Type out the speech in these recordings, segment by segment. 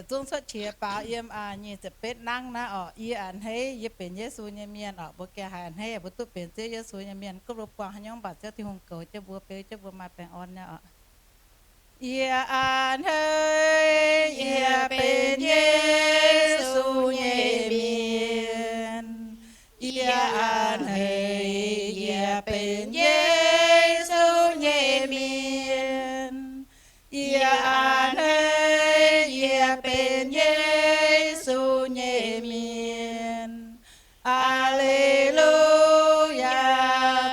yietc zungv cuotv qiex baaux yiem nyic ziepc betv nangv naaiv orqc. Yie a'hneiv yie benx Yesu nyei mienh orqc. Mbuo gengh haiz a'hneiv mbuo duqv benx Ziouv Yesu nyei mienh. Gorngv mbuo buangh haaix nyungc mv baac Ziouv Tin-Hungh goux jienv mbuo, beu jienv mbuo maaih baengh orn nyei orqc. Yie a'hneiv yie benx Yesu nyei mienh. Yie a'hneiv yie benx Yesu nyei mienh. Yie a'hneiv yie benx Yesu nyei mienh. Aa^le^lu^yaa,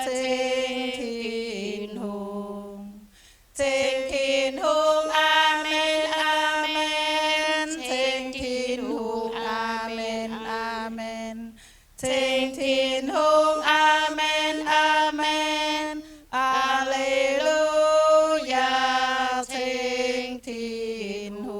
ceng Tin-Hungh. Ceng Tin-Hungh, aamen, aamen. Ceng Tin-Hungh, aamen, aamen. Ceng Tin-Hungh, aamen, aamen. Aa^le^lu^yaa, ceng Tin-Hungh.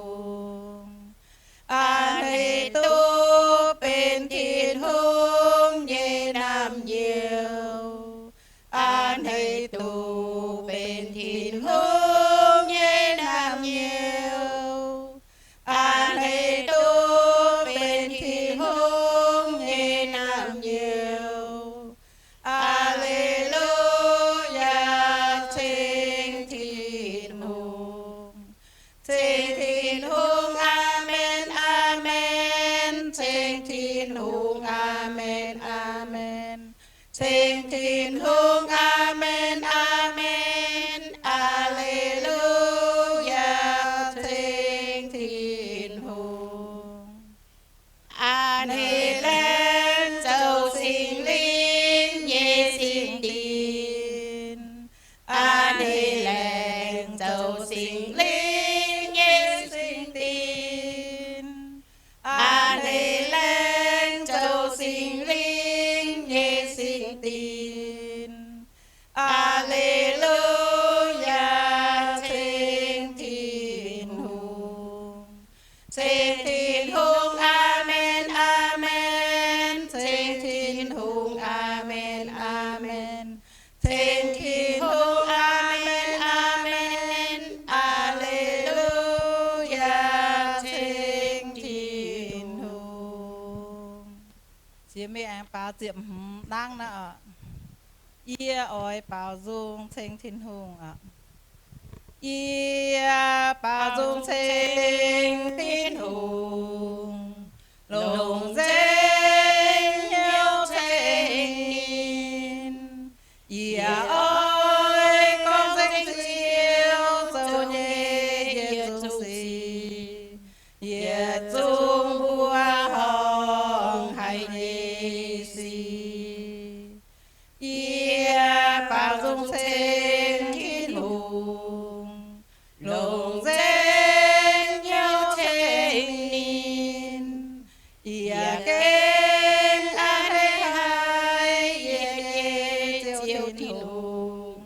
A'hneiv duqv benx Tin-Hungh nyei naamh nyouz. A'hneiv duqv benx Tin-Hungh nyei naamh nyouz. A'hneiv duqv benx Tin-Hungh nyei naamh nyouz. Aa^le^lu^yaa, ceng Tin-Hungh. Ceng Tin-Hungh, aamen, aamen. Ceng Tin-Hungh, aamen, aamen. Ceng Tin-Hungh, aamen, aamen. Aa^le^lu^yaa, ceng Tin-Hungh. Aa^hneiv laengz zoux Singx Lingh nyei singx dinc. Aa^hneiv laengz zoux Singx Lingh nyei singx dinc. Aa^hneiv laengz zoux Singx Lingh nyei singx dinc. Aa^le^lu^yaa, ceng Tin-Hungh. Ceng Tin-Hungh, aamen, aamen. Ceng Tin-Hungh, aamen, aamen. Ceng Tin-Hungh, aamen, aamen. Aa^le^lu^yaa, ceng Tin-Hungh. Jiex mingh aengx baaux ziepc hmz nangv naaiv oc. Yie oix baaux nzung ceng Tin-Hungh oc. Yie baaux nzung ceng Tin-Hungh, longc nzengc hnyouv ceng ninh. Yie oix gorngv nzengc Ziouv zoux nyei yietc zungv sic, yietc zungv mbuo horngh haic nyei sic. Yie baaux nzung ceng Tin-Hungh, longc nzengc hnyouv ceng ninh. Yie gengh a'hneiv haic yie nyei Ziouv Tin-Hungh.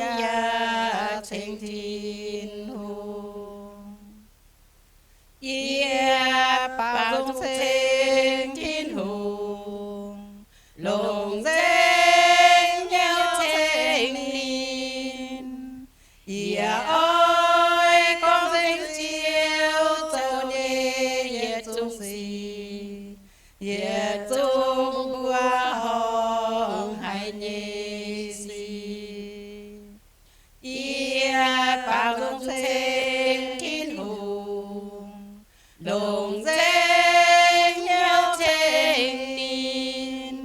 Aa^le^lu^yaa, ceng Tin-Hungh. Yie baaux nzung ceng Tin-Hungh, longc nzengc hnyouv ceng ninh. Yie oix gorngv nzengc Ziouv zoux nyei yietc zungv sic, yietc zungv mbuo horngh haic nyei sic. Yie baaux nzung ceng Tin-Hungh, longc nzengc hnyouv ceng ninh.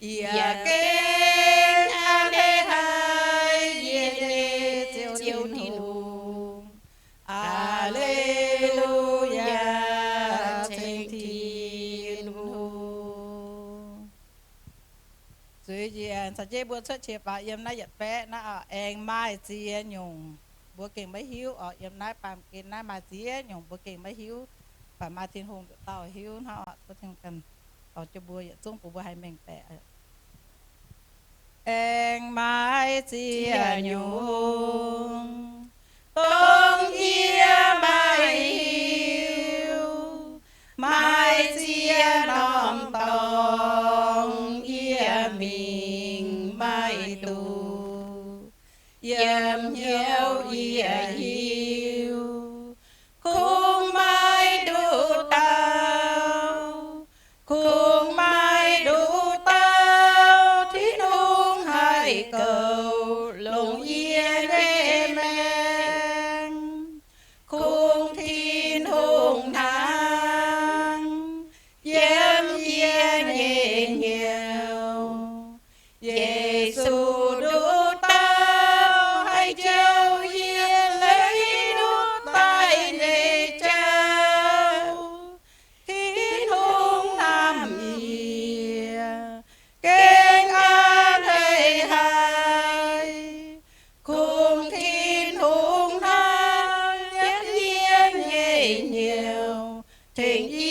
Yie gengh a'hneiv haic yie nyei Ziouv Tin-Hungh. Aa^le^lu^yaa, ceng Tin-Hungh. Zuiz njiec caux jienv mbuo cuotv qiex baaux yiem naaiv yietc baeqv naaiv oc. Aengx maaih ziex nyungc mbuo gengh maiv hiuv oc. Yiem naaiv baamh gen naaiv maaih ziex nyungc mbuo gengh maiv hiuv, mv baac maaih Tin-Hungh nduqc dauh hiuv hnangv oc. Tov Tin-Hungh ganh dorh jienv mbuo yietc zungv bun mbuo haih mengh baeqc. Aengx maaih ziex nyungc dongh yie maiv hiuv, maaih ziex norm dorngx yie mingh maiv duqv. Yiem hnyouv yie hiuv,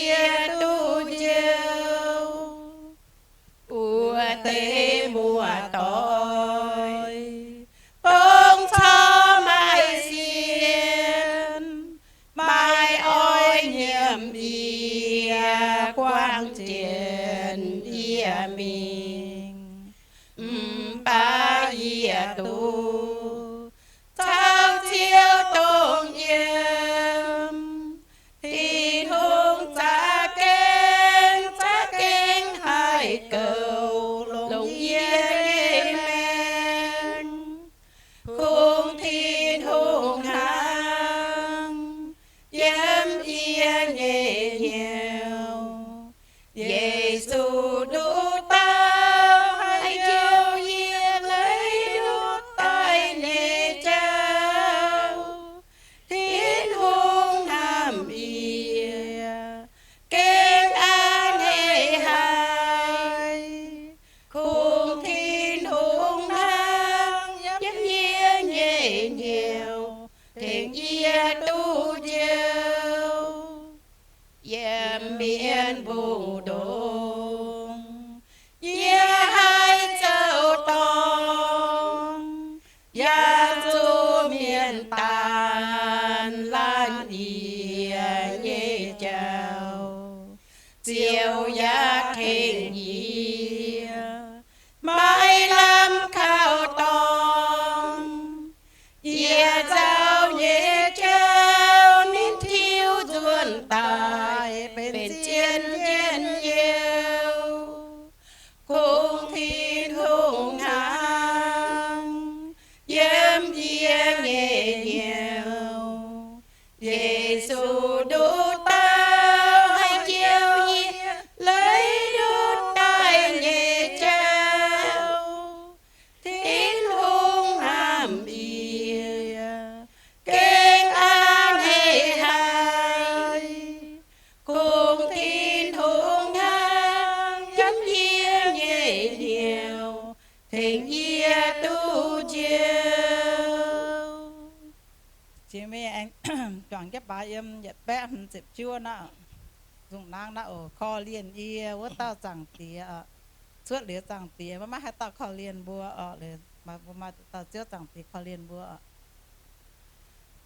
yie duqv njoux. Wuov deix muoz-doic, dongh corc maiv sienx, maiv oix nyiemc yie, guangc jienv yie mingh. Mv baac yie duqv caux Ziouv dongh yiem. Tin-Hungh za'gengh, za'gengh haih goux longc yie nyei maengc. Kungx Tin-Hungh hnangv yiem yie nyei hnyouv. Yesu nduqc dauh haih njoux yie, leiz nduqc daaih nyei jauv. Tin-Hungh hnamv yie, gengh a'hneiv haic. Kungx Tin-Hungh hnangv yiem yie nyei hnyouv, tengx yie duqv njoux. Yiem mienh mbu'ndongx yie haih zoux dorngc, yaac zuqc mienh daanh laanh yie nyei jauv. Ziouv yaac tengx yie, maiv lamh kaux dorngx. Yie nzauh nyei jauv ninh tiuv nzuonx daaih benx zien njien-youh. Kungx Tin-Hungh hnangv yiem yie nyei hnyouv. Yesu nduqc dauh haih njoux yie, leiz nduqc daaih nyei jauv. Tin-Hungh hnamv yie, gengh a'hneiv haic. Kungx Tin-Hungh hnangv yiem yie nyei hnyouv, tengx yie duqv njoux. Jiex mingh aengx juangc jienv baaix yiem yietc baeqv hmz ziepc juov naaiv, nzungh naanv naaiv oc. Korv-lienh yie wuov dauh Zaangc Diex oc. Cuotv liuz Zaangc Diex, maiv maaih haaix dauh korv-lienh mbuo oc. Mbuo maaih dauh Ziouv Zaangc Diex korv-lienh mbuo oc.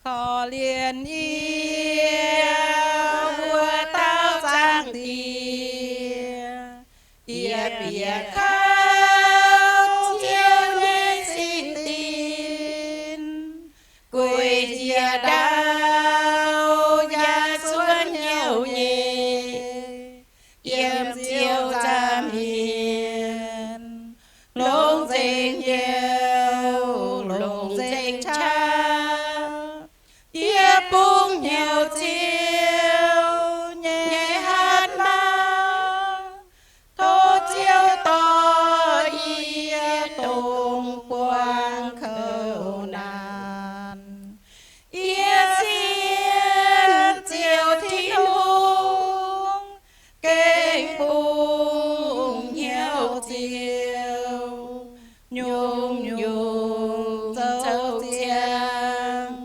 Korv-lienh yie wuov dauh Zaangc Diex, yie bieqc kaux Ziouv nyei singx dinc, gueic njiec ndau yaac cuotv hnyouv nyei. Yiem Ziouv nza'hmien longc nzengc hnyouv, longc nzengc qaqv. Yie bungx hnyouv Ziouv nyei hatc maaz. Tov Ziouv dorh yie dongh buangh kouv naanc. Yie sienx Ziouv Tin-Hungh, gengh bungx hnyouv Ziouv, nyungc-nyungc zoux ziangx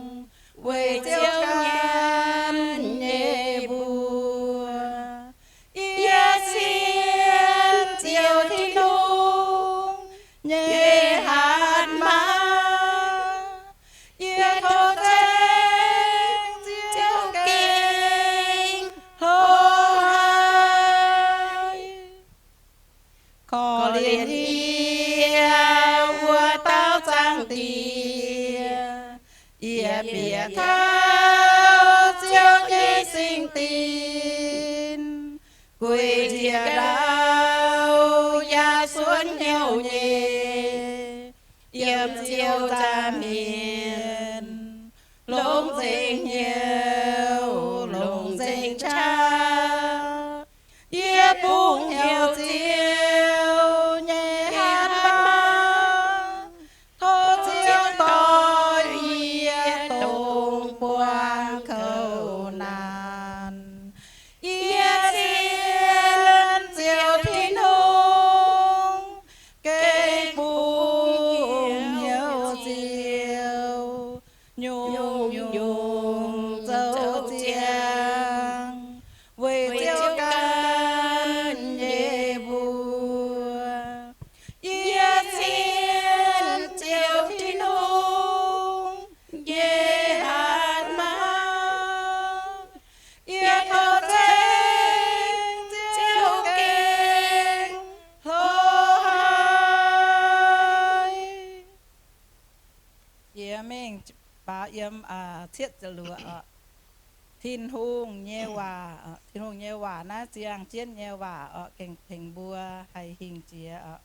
weic Ziouv nyanc nyei mbuox. Yie sienx Ziouv Tin-Hungh nyei hatc maaz. Yie tov nzengc Ziouv gengh hlo haic. Korv-lienh yie wuov dauh Zaangc Diex, yie bieqc kaux Ziouv nyei singx dinc, gueic njiec ndau yaac cuotv hnyouv nyei. Yiem Ziouv nza'hmien longc nzengc hnyouv, longc nzengc qaqv. Yie bungx hnyouv Ziouv nyei hatc maaz. Tov Ziouv dorh yie dongh buangh kouv naanc. Yie sienx Ziouv Tin-Hungh, gengh bungx hnyouv Ziouv. cietv ziepc luoqc oc. Tin-Hungh nyei waac, Tin-Hungh nyei waac naaiv ziangh jienv nyei waac oc, gengh tengx mbuo haih hingh jiex oc.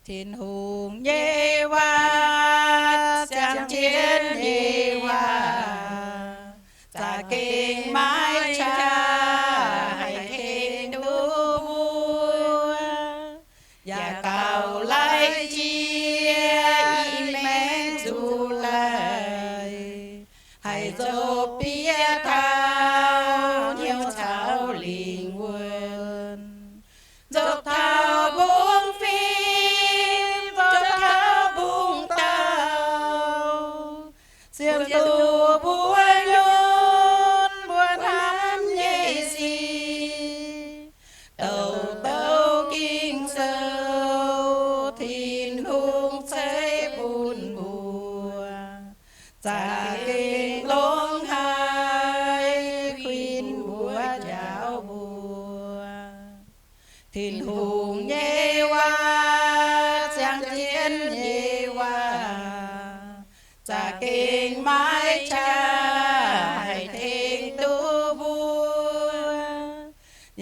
Tin-Hungh nyei waac, ziangh jienv nyei waac, za'gengh maiv qaqv haih tengx duqv mbuo, yaac gauh laiv jiex i maengx nzuqc laaih, haih nzopv bieqc taux hnyouv caux lingh wuonh, nzopv taux mbungv fim, nzopv taux mbungv dauh, sienx duqv mbuo nyunc mbuo hnamv nyei sic. Douc douc Ging-Sou Tin-Hungh ceix bun mbuo, za'gengh longx haic kuinx mbuo njaaux mbuo. Tin-Hungh nyei waac, ziangh jienv nyei waac, za'gengh maiv qaqv haih tengx duqv mbuo,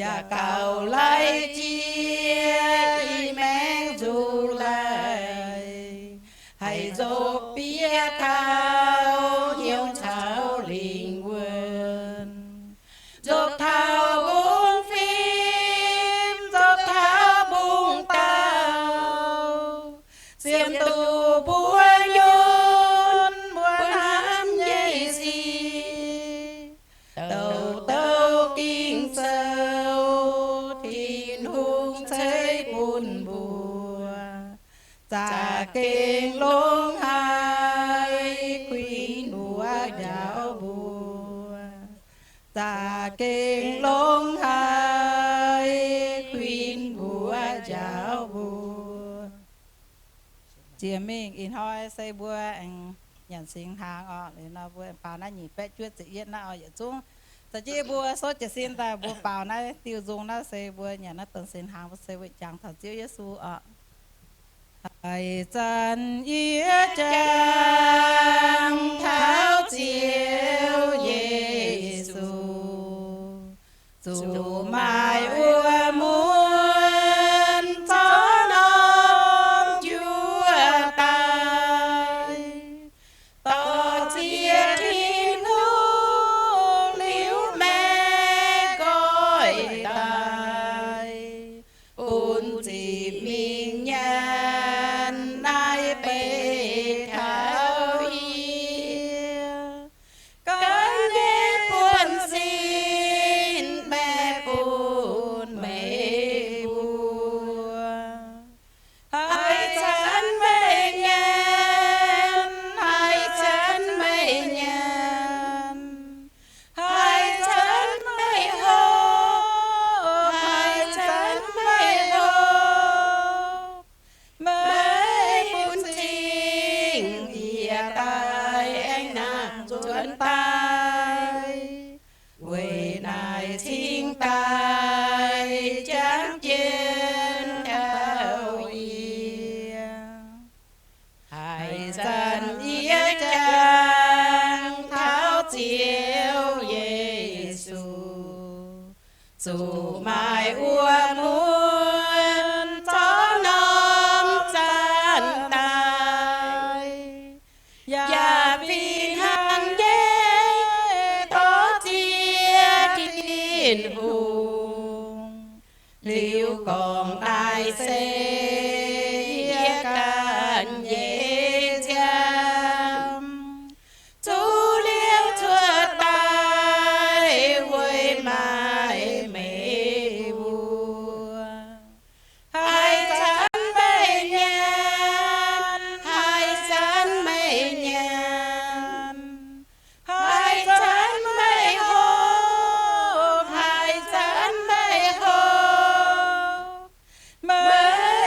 yaac gauh laiv jiex i maengx nzuqc laaih, haih nzopv bieqc taux hnyouv caux lingh wuonh, nzopv taux mbungv fim, nzopv taux mbungv dauh, sienx duqv mbuo nyunc mbuo hnamv nyei sic. Douc douc Ging-Sou Tin-Hungh ceix bun mbuo, za'gengh longx haic kuinx mbuo njaaux mbuo, za'gengh longx haic kuinx mbuo njaaux mbuo. Jiex mingh ih hnoi se mbuo aengx nyanc singx hnaangx oc. Liuz nor mbuo baaux naaiv nyic baeqv juov ziepc yietv naaiv oc. Yietc zungv za'gengh mbuo souv jiez sin daaih mbuo baaux naaiv diuh nzung naaiv se mbuo nyanc naaiv donx singx hnaangx mbuo se weic jangx taux Ziouv Yesu oc. Haaix zanc yie jangx taux Ziouv Yesu, zuqc maaih wuom mun zorqv norm njuov daaih, dorh ziex Tin-Hungh liuz maeqv nqoi daaih, bun ziqc mingh nyanc naaiv beiv taux yie. Ganh nyei buonv-sin maeqv bun meih mbuo. Haaix zanc meih nyanc, haaix zanc meih nyanc, haaix zanc meih hopv, haaix zanc meih hopv, meih bun cing yie daaih aengx nangh nzuonx daaih. Weic naaic cingx daaih jangx jienv taux yie. Haaix zanc yie jangx taux Ziouv Yesu, zuqc maaih wuom mun zorqv norm zanc daaih, yaac fih hnangv nyei dorh ziex Tin-Hungh, liuz gorngv naaiv se yie ganh nyei nziaamv zuqc liouh cuotv daaih weic maaih meih mbuo. Haaix zanc meih nyanc, haaix zanc meih nyanc, haaix zanc meih hopv, haaix zanc meih hopv, meih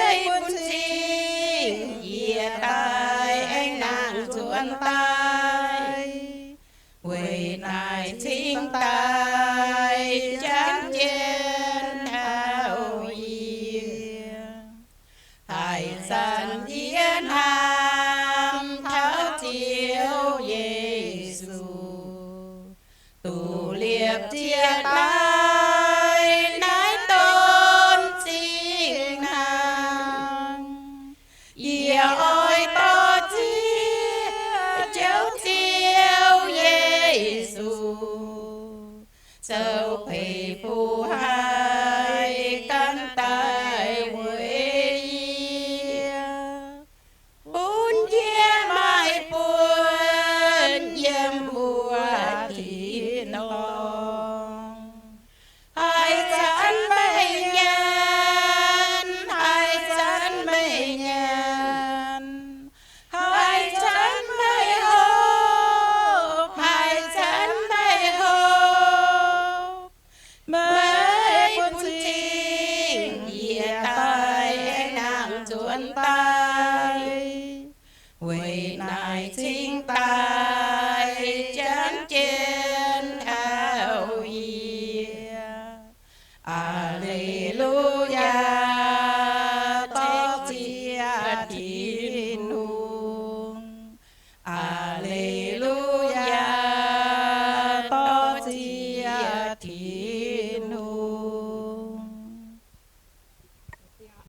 Tin